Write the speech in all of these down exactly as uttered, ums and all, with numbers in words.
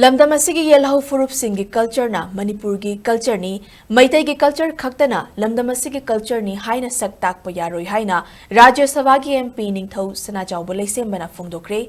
ꯂꯝꯗꯝ ꯑꯁꯤꯒꯤ ꯌꯦꯜꯍꯧ ꯐꯨꯔꯨꯞꯁꯤꯡꯒꯤ cultureꯅ ꯃꯅꯤꯄꯨꯔꯒꯤ cultureꯅꯤ, ꯃꯩꯇꯩꯒꯤ culture ꯈꯛꯇꯅ ꯂꯝꯗꯝ ꯑꯁꯤꯒꯤ cultureꯅꯤ ꯍꯥꯏꯅ ꯁꯛ ꯇꯥꯛꯄ ꯌꯥꯔꯣꯏ ꯍꯥꯏꯅ ꯔꯥꯖ꯭ꯌ ꯁꯚꯥꯒꯤ MP ꯅꯤꯡꯊꯧ ꯁꯅꯥꯖꯥꯎꯕ ꯂꯩꯁꯦꯝꯕꯅ ꯐꯣꯡꯗꯣꯛꯈ꯭ꯔꯦ꯫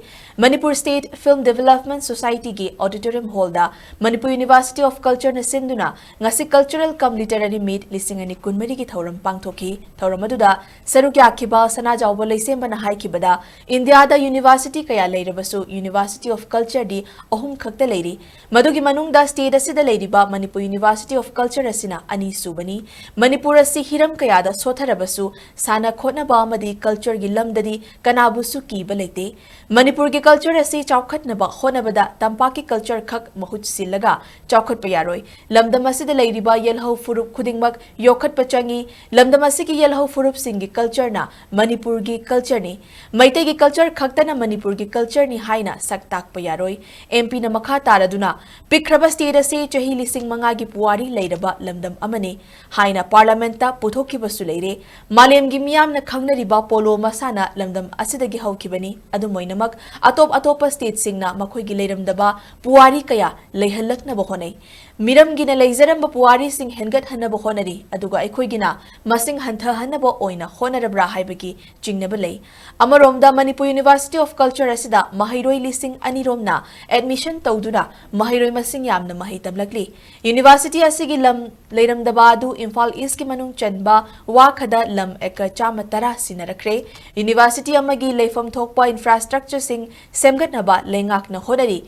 Manipur State Film Development Societyꯒꯤ auditorium hallꯗ Manipur University of Cultureꯅ ꯁꯤꯟꯗꯨꯅ ꯉꯁꯤ Cultural cum Literary Meet ꯂꯤꯁꯤꯡ ꯑꯅꯤ ꯀꯨꯟꯃꯔꯤꯒꯤ ꯊꯧꯔꯝ ꯄꯥꯡꯊꯣꯛꯈꯤ꯫ ꯊꯧꯔꯝ ꯑꯗꯨꯗ ꯁꯔꯨꯛ ꯌꯥꯈꯤꯕ ꯁꯅꯥꯖꯥꯎꯕ ꯂꯩꯁꯦꯝꯕꯅ ꯍꯥꯏꯈꯤꯕꯗ, ꯏꯟꯗꯤꯌꯥꯗ University ꯀꯌꯥ ꯂꯩꯔꯕꯁꯨ University of Cultureꯗꯤ ꯑꯍꯨꯝ ꯈꯛꯇ ꯂꯩꯔꯤ꯫ ꯃꯗꯨꯒꯤ ꯃꯅꯨꯡꯗ state ꯑꯁꯤꯗ ꯂꯩꯔꯤꯕ Manipur University of Culture ꯑꯁꯤꯅ ꯑꯅꯤ ꯁꯨꯕꯅꯤ꯫ ꯃꯅꯤꯄꯨꯔ ꯑꯁꯤ ꯍꯤꯔꯝ ꯀꯌꯥꯗ ꯁꯣꯠꯊꯔꯕꯁꯨ ꯁꯥꯟꯅ ꯈꯣꯠꯅꯕ ꯑꯃꯗꯤ cultureꯒꯤ ꯂꯝꯗꯗꯤ ꯀꯅꯥꯕꯨꯁꯨ ꯀꯤꯕ ꯂꯩꯇꯦ꯫ ꯃꯅꯤꯄꯨꯔꯒꯤ culture ꯑꯁꯤ ꯆꯥꯎꯈꯠꯅꯕ ꯍꯣꯠꯅꯕꯗ ꯇꯝꯄꯥꯛꯀꯤ culture ꯈꯛ ꯃꯍꯨꯠ ꯁꯤꯜꯂꯒ ꯆꯥꯎꯈꯠꯄ ꯌꯥꯔꯣꯏ꯫ ꯂꯝꯗꯝ ꯑꯁꯤꯗ ꯂꯩꯔꯤꯕ ꯌꯦꯜꯍꯧ ꯐꯨꯔꯨꯞ ꯈꯨꯗꯤꯡꯃꯛ ꯌꯣꯛꯈꯠꯄ ꯆꯪꯏ꯫ ꯂꯝꯗꯝ ꯑꯁꯤꯒꯤ ꯌꯦꯜꯍꯧ ꯐꯨꯔꯨꯞꯁꯤꯡꯒꯤ cultureꯅ ꯃꯅꯤꯄꯨꯔꯒꯤ cultureꯅꯤ꯫ ꯃꯩꯇꯩꯒꯤ culture ꯈꯛꯇꯅ ꯃꯅꯤꯄꯨꯔꯒꯤ cultureꯅꯤ ꯍꯥꯏꯅ ꯁꯛ ꯇꯥꯛꯄ ꯌꯥꯔꯣꯏ꯫ MPꯅ ꯃꯈꯥ ꯇꯥꯔꯗꯨꯅ, ꯄꯤꯛꯈ꯭ꯔꯕ state ꯑꯁꯤ ꯆꯍꯤ ꯂꯤꯁꯤꯡ ꯃꯉꯥꯒꯤ ꯄꯨꯋꯥꯔꯤ ꯂꯩꯔꯕ ꯂꯝꯗꯝ ꯑꯃꯅꯤ ꯍꯥꯏꯅ Parliamentꯇ ꯄꯨꯊꯣꯛꯈꯤꯕꯁꯨ ꯂꯩꯔꯦ꯫ ꯃꯥꯂꯦꯝꯒꯤ ꯃꯤꯌꯥꯝꯅ ꯈꯪꯅꯔꯤꯕ polo ꯃꯁꯥꯟꯅ ꯂꯝꯗꯝ ꯑꯁꯤꯗꯒꯤ ꯍꯧꯈꯤꯕꯅꯤ꯫ ꯑꯗꯨꯝ ꯑꯣꯏꯅꯃꯛ, ꯑꯇꯣꯞ ꯑꯇꯣꯞꯄ stateꯁꯤꯡꯅ ꯃꯈꯣꯏꯒꯤ ꯂꯩꯔꯝꯗꯕ ꯄꯨꯋꯥꯔꯤ ꯀꯌꯥ ꯂꯩꯍꯜꯂꯛꯅꯕ ꯍꯣꯠꯅꯩ꯫ ꯃꯤꯔꯝꯒꯤꯅ ꯂꯩꯖꯔꯝꯕ ꯄꯨꯋꯥꯔꯤꯁꯤꯡ ꯍꯦꯟꯒꯠꯍꯟꯅꯕ ꯍꯣꯠꯅꯔꯤ, ꯑꯗꯨꯒ ꯑꯩꯈꯣꯏꯒꯤꯅ ꯃꯁꯤꯡ ꯍꯟꯊꯍꯟꯅꯕ ꯑꯣꯏꯅ ꯍꯣꯠꯅꯔꯕ꯭ꯔꯥ ꯍꯥꯏꯕꯒꯤ ꯆꯤꯡꯅꯕ ꯂꯩ꯫ ꯑꯃꯔꯣꯝꯗ, Manipur University of Culture ꯑꯁꯤꯗ ꯃꯍꯩꯔꯣꯏ ꯂꯤꯁꯤꯡ ꯑꯅꯤ ꯔꯣꯝꯅ admission ꯇꯧꯗꯨꯅ ꯃꯍꯩꯔꯣꯏ ꯃꯁꯤꯡ ꯌꯥꯝꯅ ꯃꯍꯩ ꯇꯝꯂꯛꯂꯤ꯫ University ꯑꯁꯤꯒꯤ ꯂꯝ ꯂꯩꯔꯝꯗꯕ ꯑꯗꯨ ꯏꯝꯐꯥꯜ Eastꯀꯤ ꯃꯅꯨꯡ ꯆꯟꯕ ꯋꯥꯈꯗ ꯂꯝ acre ꯆꯥꯝꯃ ꯇꯔꯥ ꯁꯤꯟꯅꯔꯛꯈ꯭ꯔꯦ꯫ University ꯑꯃꯒꯤ ꯂꯩꯐꯝ ꯊꯣꯛꯄ infrastructureꯁꯤꯡ ꯁꯦꯝꯒꯠꯅꯕ ꯂꯩꯉꯥꯛꯅ ꯍꯣꯠꯅꯔꯤ꯫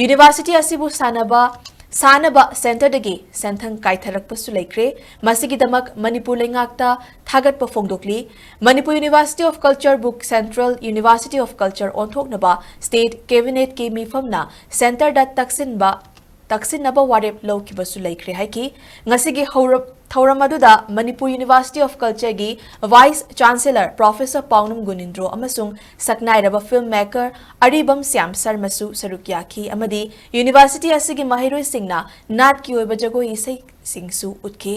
University ꯑꯁꯤꯕꯨ ꯁꯥꯟꯅꯕ, ꯁꯥꯟꯅꯕ centreꯗꯒꯤ ꯁꯦꯟꯊꯪ ꯀꯥꯏꯊꯔꯛꯄꯁꯨ ꯂꯩꯈ꯭ꯔꯦ꯫ ꯃꯁꯤꯒꯤꯗꯃꯛ ꯃꯅꯤꯄꯨꯔ ꯂꯩꯉꯥꯛꯇ ꯊꯥꯒꯠꯄ ꯐꯣꯡꯗꯣꯛꯂꯤ꯫ Manipur University of Cultureꯕꯨ Central University of Culture ꯑꯣꯟꯊꯣꯛꯅꯕ state cabinetꯀꯤ ꯃꯤꯐꯝꯅ centreꯗ ꯇꯛꯁꯤꯟꯕ, ꯇꯛꯁꯤꯟꯅꯕ ꯋꯥꯔꯦꯞ ꯂꯧꯈꯤꯕꯁꯨ ꯂꯩꯈ꯭ꯔꯦ ꯍꯥꯏꯈꯤ꯫ ꯉꯁꯤꯒꯤ ꯍꯧꯔꯛ-, ꯊꯧꯔꯝ ꯑꯗꯨꯗ Manipur University of Cultureꯒꯤ Vice Chancellor Professor ꯄꯥꯎꯅꯝ ꯒꯨꯅꯤꯟꯗ꯭ꯔꯣ ꯑꯃꯁꯨꯡ ꯁꯛꯅꯥꯏꯔꯕ film maker ꯑꯔꯤꯕꯝ ꯁ꯭ꯌꯥꯝ ꯁꯔꯃꯁꯨ ꯁꯔꯨꯛ ꯌꯥꯈꯤ ꯑꯃꯗꯤ university ꯑꯁꯤꯒꯤ ꯃꯍꯩꯔꯣꯏꯁꯤꯡꯅ ꯅꯥꯠꯀꯤ ꯑꯣꯏꯕ ꯖꯒꯣꯏ ꯏꯁꯩꯁꯤꯡꯁꯨ ꯎꯠꯈꯤ꯫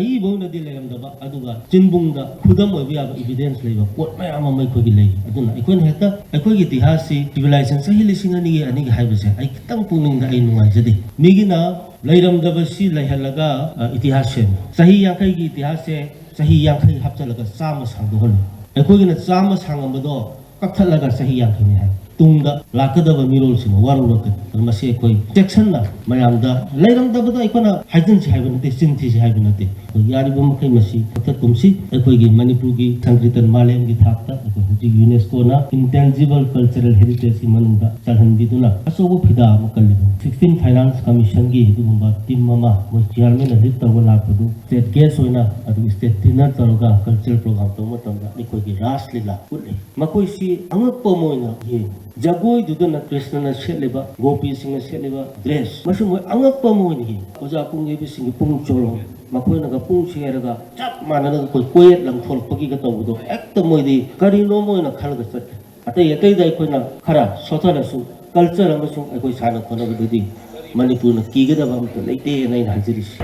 ꯑꯏꯕ ꯑꯣꯏꯅꯗꯤ ꯂꯩꯔꯝꯗꯕ, ꯑꯗꯨꯒ ꯆꯤꯟꯕꯨꯡꯗ ꯈꯨꯗꯝ ꯑꯣꯏꯕ ꯌꯥꯕ evidence ꯂꯩꯕ ꯄꯣꯠ ꯃꯌꯥꯝ ꯑꯃ ꯑꯩꯈꯣꯏꯒꯤ ꯂꯩ꯫ ꯑꯗꯨꯅ ꯑꯩꯈꯣꯏꯅ ꯍꯦꯛꯇ ꯑꯩꯈꯣꯏꯒꯤ ꯏꯇꯤꯍꯥꯁꯁꯤ civilization ꯆꯍꯤ ꯂꯤꯁꯤꯡ ꯑꯅꯤꯒꯤ ꯑꯅꯤꯒꯤ ꯍꯥꯏꯕꯁꯦ ꯑꯩ ꯈꯤꯇꯪ ꯄꯨꯛꯅꯤꯡꯗ ꯑꯩ ꯅꯨꯡꯉꯥꯏꯖꯗꯦ꯫ ꯃꯤꯒꯤꯅ ꯂꯩꯔꯝꯗꯕꯁꯤ ꯂꯩꯍꯜꯂꯒ, ꯑ, ꯏꯇꯤꯍꯥꯁ ꯁꯦꯝꯃꯤ꯫ ꯆꯍꯤ ꯌꯥꯡꯈꯩꯒꯤ ꯏꯇꯤꯍꯥꯁꯁꯦ ꯆꯍꯤ ꯌꯥꯡꯈꯩ ꯍꯥꯞꯆꯤꯜꯂꯒ ꯆꯥꯝꯃ ꯁꯥꯡꯗꯣꯛꯍꯜꯂꯤ꯫ ꯑꯩꯈꯣꯏꯒꯤꯅ ꯆꯥꯝꯃ ꯁꯥꯡꯉꯝꯕꯗꯣ ꯀꯛꯊꯠꯂꯒ ꯆꯍꯤ ꯌꯥꯡꯈꯩꯅꯤ ꯍꯥꯏ꯫ ꯇꯨꯡꯗ ꯂꯥꯛꯀꯗꯕ ꯃꯤꯔꯣꯜꯁꯤꯡꯅ ꯋꯥꯔꯧꯔꯛꯀꯅꯤ꯫ ꯑꯗꯨꯅ ꯃꯁꯤ ꯑꯩꯈꯣꯏ ꯆꯦꯛꯁꯤꯟꯅ ꯃꯌꯥꯝꯗ ꯂꯩꯔꯝꯗꯕꯗꯣ ꯑꯩꯈꯣꯏꯅ ꯍꯥꯏꯖꯤꯟꯁꯤ ꯍꯥꯏꯕ ꯅꯠꯇꯦ, ꯆꯤꯟ ꯊꯤꯁꯤ ꯍꯥꯏꯕ ꯅꯠꯇꯦ꯫ ꯑꯩꯈꯣꯏ ꯌꯥꯔꯤꯕ ꯃꯈꯩ ꯃꯁꯤ ꯀꯛꯊꯠꯀꯨꯝꯁꯤ꯫ ꯑꯩꯈꯣꯏꯒꯤ ꯃꯅꯤꯄꯨꯔꯒꯤ ꯁꯪꯀ꯭ꯔꯤꯇꯟ ꯃꯥꯂꯦꯝꯒꯤ ꯊꯥꯛꯇ ꯑꯩꯈꯣꯏ ꯍꯧꯖꯤꯛ UNESCOꯅ intangible cultural heritageꯀꯤ ꯃꯅꯨꯡꯗ ꯆꯜꯍꯟꯕꯤꯗꯨꯅ ꯑꯆꯧꯕ ꯐꯤꯗꯥ ꯑꯃ ꯀꯜꯂꯤꯕꯅꯤ꯫ Sixteen Finance Commissionꯒꯤ ꯑꯗꯨꯒꯨꯝꯕ team ꯑꯃ ꯃꯣꯏ chairmanꯅ lead ꯇꯧꯔꯒ ꯂꯥꯛꯄꯗꯨ state guest ꯑꯣꯏꯅ ꯑꯗꯨ state dinner ꯇꯧꯔꯒ cultural program ꯇꯧꯕ ꯃꯇꯝꯗ ꯑꯩꯈꯣꯏꯒꯤ ꯔꯥꯁ ꯂꯤꯂꯥ ꯎꯠꯂꯤ꯫ ꯃꯈꯣꯏꯁꯤ ꯑꯉꯛꯄ ꯑꯃ ꯑꯣꯏꯅ ꯌꯦꯡꯉꯤ꯫ ꯖꯒꯣꯏꯗꯨꯗꯅ ꯀ꯭ꯔꯤꯁꯅꯅ ꯁꯦꯠꯂꯤꯕ, ꯒꯣꯄꯤꯁꯤꯡꯅ ꯁꯦꯠꯂꯤꯕ dress, ꯃꯁꯤ ꯃꯣꯏ ꯑꯉꯛꯄ ꯑꯃ ꯑꯣꯏꯅ ꯌꯦꯡꯉꯤ꯫ ꯑꯣꯖꯥ ꯄꯨꯡ ꯌꯩꯕꯤꯁꯤꯡꯒꯤ ꯄꯨꯡ ꯆꯣꯂꯣꯝ, ꯃꯈꯣꯏꯅꯒ ꯄꯨꯡ ꯁꯦꯔꯒ ꯆꯞ ꯃꯥꯟꯅꯅ ꯑꯩꯈꯣꯏ ꯀꯣꯌꯦꯠ ꯂꯪꯊꯣꯔꯛꯄꯒꯤ ꯇꯧꯕꯗꯣ ꯍꯦꯛꯇ ꯃꯣꯏꯗꯤ ꯀꯔꯤꯅꯣꯝ ꯑꯣꯏꯅ ꯈꯜꯂꯒ ꯆꯠꯈꯤ꯫ ꯑꯇꯩ ꯑꯇꯩꯗ ꯑꯩꯈꯣꯏꯅ ꯈꯔ ꯁꯣꯊꯔꯁꯨ culture ꯑꯃꯁꯨꯡ ꯑꯩꯈꯣꯏ ꯁꯥꯟꯅ ꯈꯣꯠꯅꯕꯗꯗꯤ ꯃꯅꯤꯄꯨꯔꯅ ꯀꯤꯒꯗꯕ ꯑꯃꯠꯇ ꯂꯩꯇꯦꯅ ꯑꯩꯅ ꯍꯥꯏꯖꯔꯤꯁꯤ꯫